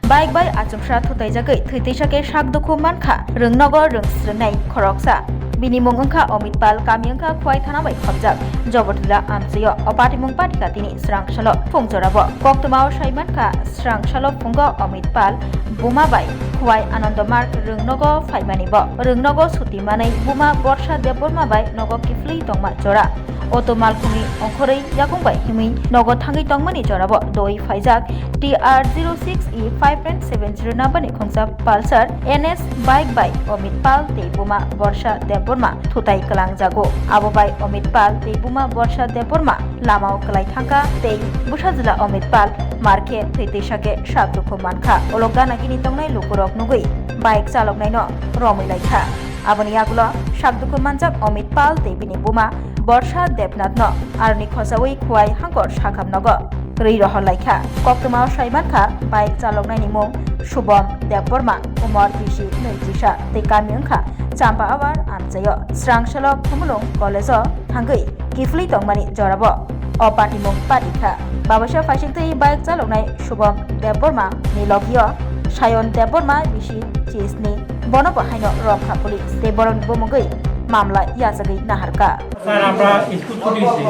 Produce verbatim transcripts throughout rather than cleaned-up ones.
Bike bai achomsa thutaijagwi thwi twisakhe sak dukhu mankha Rwngnogo rwng swrwngnai khoroksa. Bini mung wngkha Amit Pal, kami wngkha Khwai thana bai khopjak Jabotila amchwio. O patimung patikha tini srang salo phung jorabo. Koktwmao sai mankha, srang salo phungo Amit Pal buma bai Khwai Anando Mark Rwngnogo phaimani bo. Rwngnogo suti manwi buma Borsa Debbarma bai nogo kiphilwi tongma jora. Auto malkhungni ongkhorwi yakung bai himwi nogo thangwi tongmani jorabo doi phaijak T R zero six E five nine seven zero number ni khungsa Pulsar N S bike bai Amit Pal tei buma Borsa Debbarma thutai kwlangjago. Abo bai Amit Pal tei buma Borsa Debbarma lamao kwlai thangkha tei bwsajwla Amit Pal markhe thwi twisakhe sak dukhu mankha. Ulo gana gini tongnai lukurok nugwi bike chaloknaino romwi laikha. Aboni yagulo sak dukhu manjak Amit Pal tei bini buma Borsa Debnathno aroni khosaui Khwai hangkor sakham nogo rwi rohor laikha. Koktwmao sai mankha, bike chaloknaini mung Shubham Debbarma, umor bisi nwi chisa tei kami wngkha Champa Awar amchaio. Srang salo Khumulwng College-o thangwi kiphilwi tongmani jorabo o patimung patikha. Babaisa phaisingtwi bike chaloknai Shubham Debbarma ni logio Sayon Debbarma bisi chisni, bono bo haino romkha police tei borokni bumungwi mamla yachagwi naharkha. Sir, আমরা স্কুল ছুটি হয়েছে।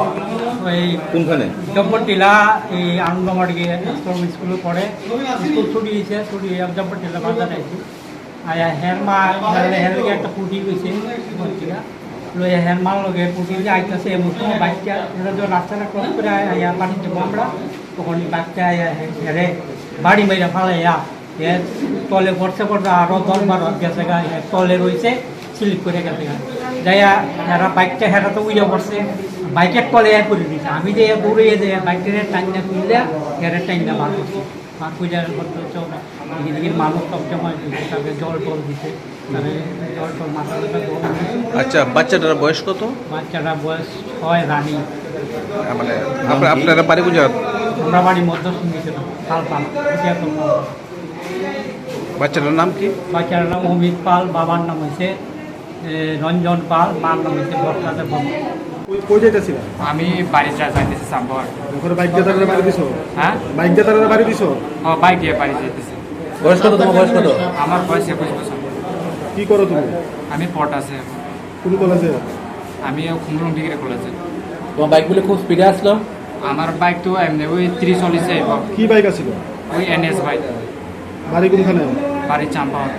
ওই কোনখানে? জব্বরটিলা, এই আনন্দমার্গে স্কুল, স্কুলে পড়ে। স্কুল ছুটি হয়েছে, ছুটি হয়ে জব্বরটিলা বাজারে আইছি। আয়া হের মা, হের, হের লগে একটা পুটি হয়েছে, জব্বরটিলা। লইয়া হের মার লগে পুটি দিয়ে আইতাছে, এমন সময় বাইকটা, এরা তো রাস্তাটা ক্রস করে আয়া, আয়া বাড়িতে আমরা, তখন বাইকটা আয়া হে-, হেরে বাড়ি মেরে ফালাইয়া, এ তলে পড়ছে, পড়ছে আরো দশ বারো হাত গেছে গা, এ তলে রয়েছে, স্লিপ করে গেছে গা। যাইয়া এরা বাইকটা হেরা তো উইয়া পড়ছে, বাইকের তলে এ পড়ে দিছে। আমি যে এ দৌড়ে যে বাইকটা টাইনা তুললে, এরা টাইনা বার করছি। বার করে আর করতে হচ্ছে ওরা। এদিকে মানুষ সব জমা হয়েছে, তাদের জল টল দিছে, তাদের জল টল মাথা ব্যথা জল দিছে। আচ্ছা, বাচ্চাটার বয়স কত? বাচ্চাটার বয়স ছয় রানিং। আহ, মানে, আপনারা বাড়ি কোন জায়গা? আমরা বাড়ি মধ্য সিংহেশ্বর, খালপাল, এটা তো মহল। বাচ্চাটার নাম কি? বাচ্চাটার নাম অমিত পাল, বাবার নাম হচ্ছে, এ, রঞ্জন পাল, মার নাম হচ্ছে বর্ষা দেব। কই, কই যাইতেছিলা? আমি বাড়ি যা-, যাইতেছি চাম্পাহাট। ওখানে বাইক দিয়ে তারা বাড়ি দিছো? হ্যাঁ? বাইক দিয়ে তারা বাড়ি দিছো? হ্যাঁ, বাইক দিয়ে বাড়ি যাইতেছি। বয়স কত তোমার, বয়স কত? আমার বয়স একুশ বছর। কি করো তুমি? আমি পড়তাছি এখন। কোন কলেজে? আমি খুমলুং ডিগ্রি কলেজে। তোমার বাইক বলে খুব স্পিডে আসলো? আমার বাইক তো এমনি ওই ত্রিশ চল্লিশে আইব। কি বাইক আছিল? ওই এনএস বাইক। বাড়ি কোনখানে? বাড়ি চাম্পাহাট।